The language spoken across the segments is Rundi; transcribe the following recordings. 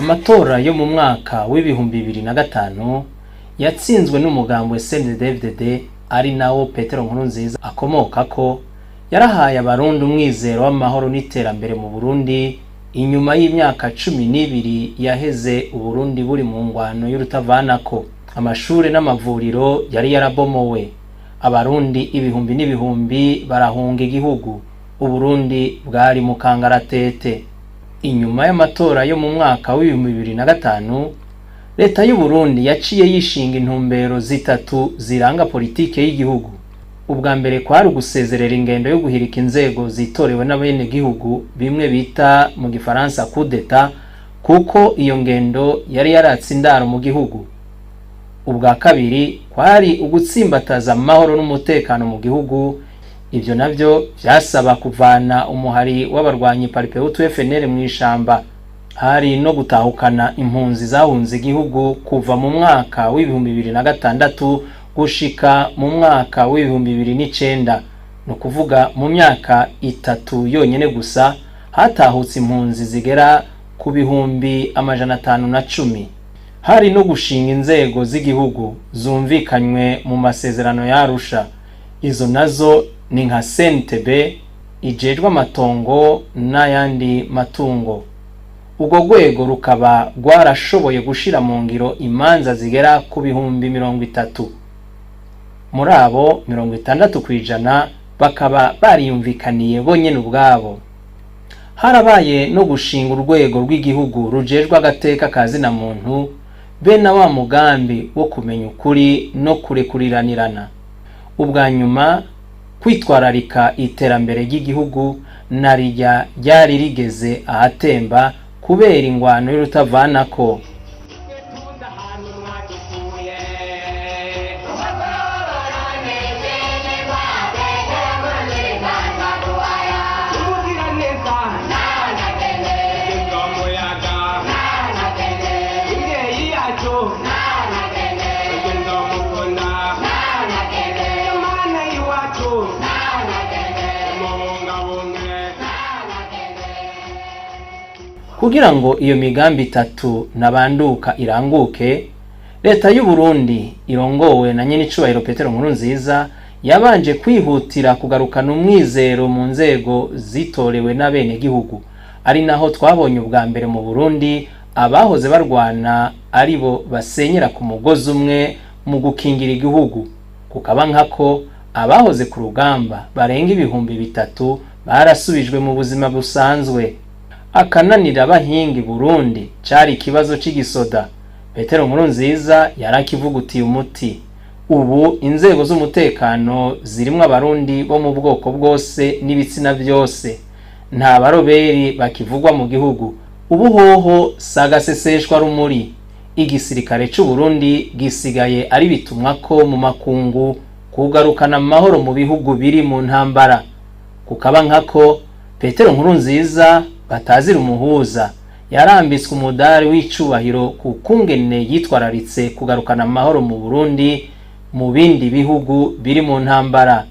Amatora yo mu mwaka w'2005 yatsinzwe n'umugambwe CNDD-FDD, ari nawo Petero Nkurunziza akomokako, yarahaye Abarundi umwizero w'amahoro n'iterambere mu Burundi inyuma y'imyaka 12 yaheze Uburundi buri mu ngwano y'urutavanako. Amashure n'amavuriro yari yarabomowe, Abarundi ibihumbi n'ibihumbi barahunga igihugu, Uburundi bwari mu kangaratete. Inyuma y'amatora yo mu mwaka w'2005, Leta y'u Burundi yaciye yishinga intumbero zitatu ziranga politike y'igihugu. Ubwa mbere kwari ugusezerera ingendo yo guhirika inzego zitorewe n'abenegihugu, bimwe bita mu Gifaransa coup d'état, kuko iyo ngendo yari yaratse indaro mu gihugu. Ubwa kabiri kwari ugutsimbataza amahoro n'umutekano mu gihugu. Ivyo navyo vyasaba kuvana umuhari w'abarwanyi Palipehutu FNL mu ishamba. Hari no gutahukana impunzi zahunze igihugu kuva mu mwaka w'2006 gushika mu mwaka w'2009. Ni ukuvuga mu myaka 3 yonyene gusa hatahutse impunzi zigera ku 510,000. Hari no gushinga inzego z'igihugu zumvikanywe mu masezerano ya Arusha. Izo nazo ni nka CNTB ijejwe amatongo n'ayandi matungo. Urwo rwego rukaba rwarashoboye gushira mu ngiro imanza zigera ku 30,000. Muri abo, 60% bakaba bariyumvikaniye bonyene ubwabo. Harabaye no gushinga urwego rw'igihugu rujejwe agateka ka zina muntu, be na wa mugambi wo kumenya ukuri no kurekuriranirana. Ubwa nyuma, kwitwararika iterambere ry'igihugu na rirya ryari rigeze ahatemba kubera ingwano y'urutavanako. Kugira ngo iyo migambi itatu nabanduka iranguke, Leta y'u Burundi irongowe na nyenicubahiro Petero Nkurunziza yabanje kwihutira kugarukana umwizero mu nzego zitorewe n'abenegihugu, ari naho twabonye ubwa mbere mu Burundi abahoze barwana aribo basenyera ku mugozi umwe mu gukingira igihugu. Kukaba nkako abahoze ku rugamba barenga 3000 barasubijwe mu buzima busanzwe. Akananira abahinga i Burundi cari ikibazo c'igisoda. Petero Nkurunziza yarakivugutiye umuti. Ubu inzego z'umutekano zirimwo Abarundi bo mu bwoko bwose n'ibitsina byose. Nta baroberi bakivugwa mu gihugu. Ubu hoho sagaseseshwa rumuri. Igisirikare c'u Burundi gisigaye ari bitumwa ko mu makungu kugarukana amahoro mu bihugu biri mu ntambara. Kukaba nkako Petero Nkurunziza batazira umuhuza yarambitswe umudari w'icubahiro ku kungene yitwararitse kugarukana amahoro mu Burundi mu bindi bihugu biri mu ntambara.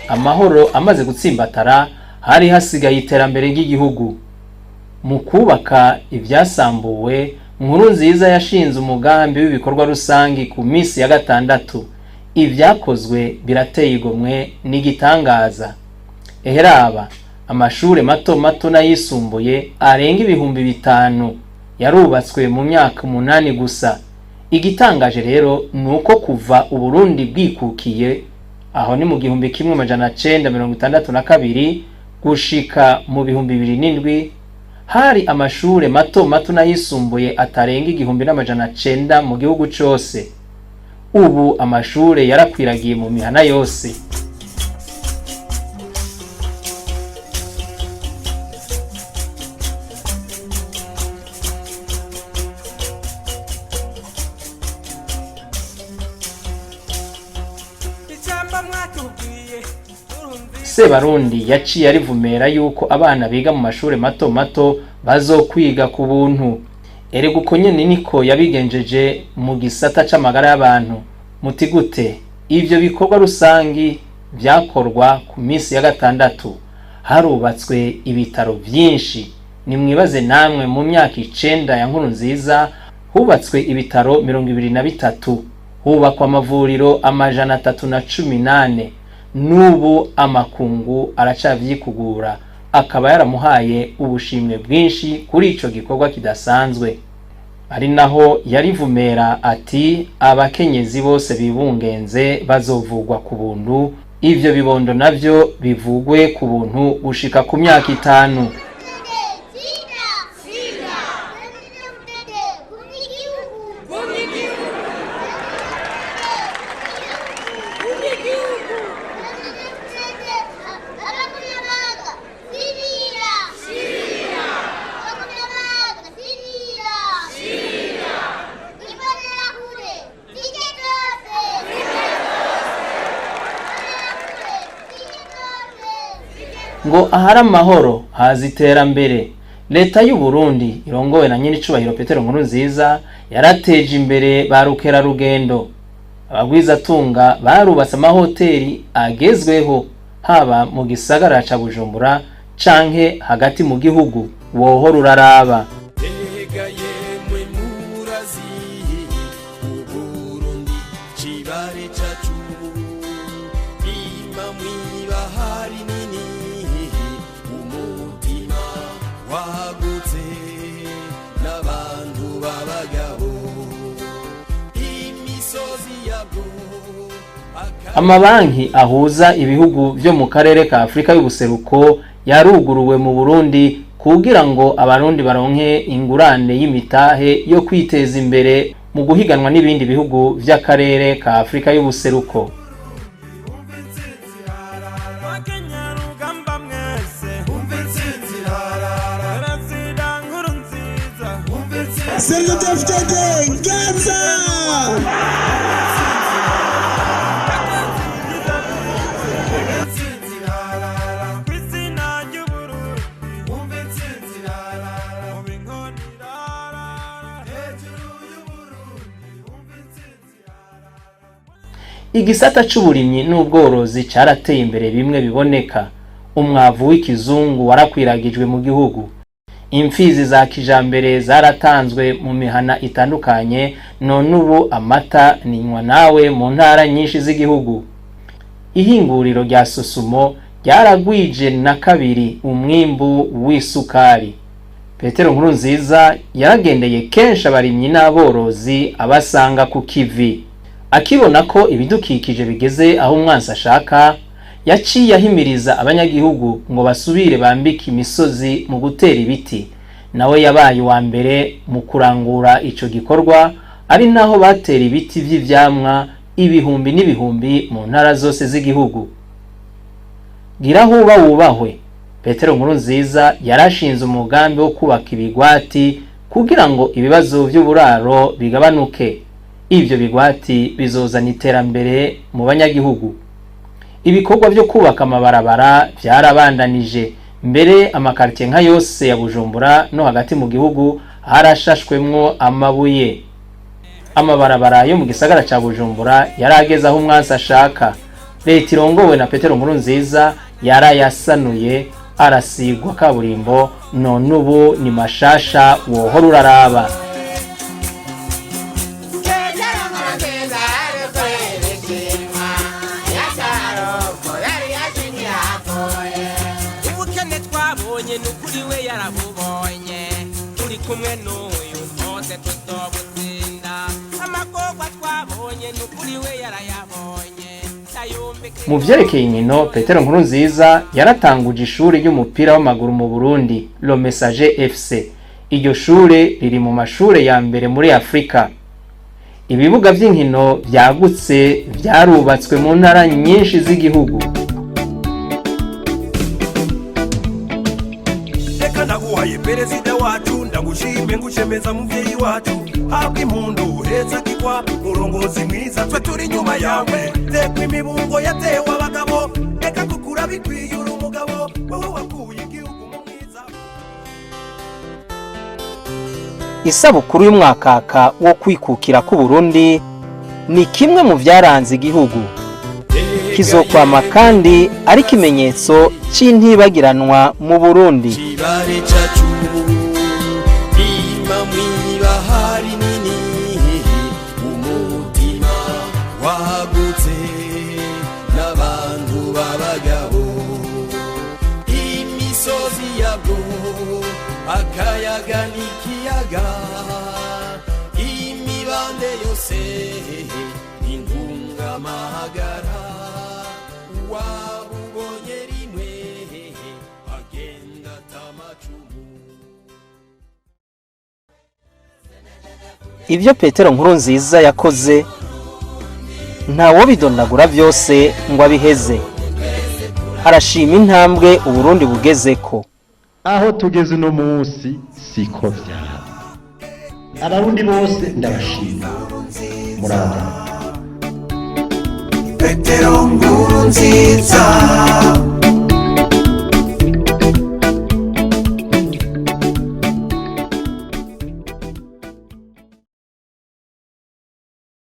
Amahoro amaze gutsimbatara, hari hasigaye iterambere ry'igihugu. Mu kubaka ibyasambuwe, Nkurunziza yashinze umugambi w'ibikorwa rusangi ku minsi ya gatandatu. Ibyakozwe birateye igomwe n'igitangaza. Eheraba amashure mato mato n'ayisumbuye arenga 5000 yarubatswe mu myaka 8 gusa. Igitangaje rero ni uko kuva Uburundi bwikukiye, aho ni mu 1962 gushika mu 2007, hari amashure mato mato n'ayisumbuye atarenga 1900 mu gihugu cose. Ubu amashure yarakwiragiye mu mihana yose. Sebarundi yaciye arivumera yuko abana biga mu mashure mato mato bazokwiga ku buntu. Erega uko nyene niko yabigenjeje mu gisata c'amagara y'abantu. Muti gute? Ivyo bikorwa rusangi vyakorwa ku minsi ya gatandatu, harubatswe ibitaro vyinshi. Nimwibaze namwe, mu myaka 9 ya Nkurunziza hubatswe ibitaro 23, hubakwa amavuriro 314. N'ubu amakungu aracavyikugura, akaba yaramuhaye ubushimwe bwinshi kuri ico gikorwa kidasanzwe. Ari naho yarivumera ati: "Abakenyezi bose bibungenze bazovugwa ku buntu, ivyo bibondo navyo bivugwe ku buntu gushika ku myaka 5." Ngo ahari amahoro haza iterambere. Leta y'u Burundi irongowe na nyenicubahiro Petero Nkurunziza yarateje imbere ba rukerarugendo. Abagwizatunga barubatse amahoteli agezweho, haba mu gisagara ca Bujumbura canke hagati mu gihugu, wohora uraraba. Mbega yemwe, murazi Uburundi cibare cacu, ima mw'ibahari nini, umutima wagutse n'abantu b'abagabo, imisozi yabwo. Amabanki ahuza ibihugu vyo mu karere ka Afurika y'ubuseruko yaruguruwe mu Burundi kugira ngo Abarundi baronke ingurane y'imitahe yo kwiteza imbere mu guhiganwa n'ibindi bihugu vy'akarere ka Afurika y'ubuseruko. Bakenyarugamba mwese, Perezida Nkurunziza. CNDD-FDD, Gaza! Kw'izina ry'Uburundi, mu binkonirara hejuru y'Uburundi. Igisata c'uburimyi n'ubworozi carateye imbere bimwe biboneka. Umwavu w'ikizungu warakwiragijwe mu gihugu, imfizi za kijambere zaratanzwe mu mihana itandukanye, none ubu amata ninywa nawe mu ntara nyinshi z'igihugu. Ihinguriro rya Sosumo ryaragwije na kabiri umwimbu w'isukari. Petero Nkurunziza yaragendeye kenshi abarimyi n'aborozi, abasanga ku kivi. Akibona ko ibidukikije bigeze aho umwansi ashaka, yaciye ahimiriza abanyagihugu ngo basubire bambike imisozi mu gutera ibiti. Nawe yabaye uwa mbere mu kurangura ico gikorwa, ari naho batera ibiti vy'ivyamwa ibihumbi n'ibihumbi mu ntara zose z'igihugu. Gira huba wubahwe. Petero Nkurunziza yarashinze umugambi wo kubaka ibigwati kugira ngo ibibazo vy'uburaro bigabanuke. Ivyo bigwati bizozana iterambere mu banyagihugu. Ibikorwa vyo kubaka amabarabara vyarabandanije, mbere amakartier nka yose ya Bujumbura no hagati mu gihugu harashashwemwo amabuye. Amabarabara yo mu gisagara ca Bujumbura yarageze aho umwansi ashaka. Leta irongowe na Petero Nkurunziza yarayasanuye, arasigwa kaburimbo, none ubu ni mashasha, wohora uraraba. Ubukene twabonye ni ukuri we yarabubonye, turi kumwe n'uyu hose tuzobutsinda. Amagorwa twabonye ni ukuri we yarayabonye. Mu vyerekeye inkino, Petero Nkurunziza yaratanguje ishuri ry'umupira w'amaguru mu Burundi, Le Messager FC. Iryo shure riri mu mashure ya mbere muri Afrika. Ibibuga vy'inkino vyagutse vyarubatswe mu ntara nyinshi z'igihugu. Reka ndaguhaye perezida wacu, ndagushime, ngushemeza muvyeyi wacu. Habwa impundu, heza kigwa, murongozi mwiza, twe turi inyuma yawe. Tekwa imibungo yatewe abagabo, reka kukura bikwiye, uri umugabo, wewe wakuye igihugu mu mwiza. Isabukuru y'umwakaka wo kwikukira k'Uburundi ni kimwe mu byaranze igihugu, kizokwama kandi ari ikimenyetso c'intibagiranwa mu Burundi. Kibare cacu ima mw'ibahari nini, umutima wagutse n'abantu b'abagabo, imisozi yabwo, akayaga n'ikiyaga, imibande yose intungamahagara, wabubonye rimwe agenda atamacumu. Ibyo Petero Nkurunziza yakoze ntawobidondagura byose ngo abiheze. Arashima intambwe Uburundi bugezeko. Aho tugeze uno munsi siko vyaba. Abarundi bose ndabashima, murabagabo. Petero Nkurunziza.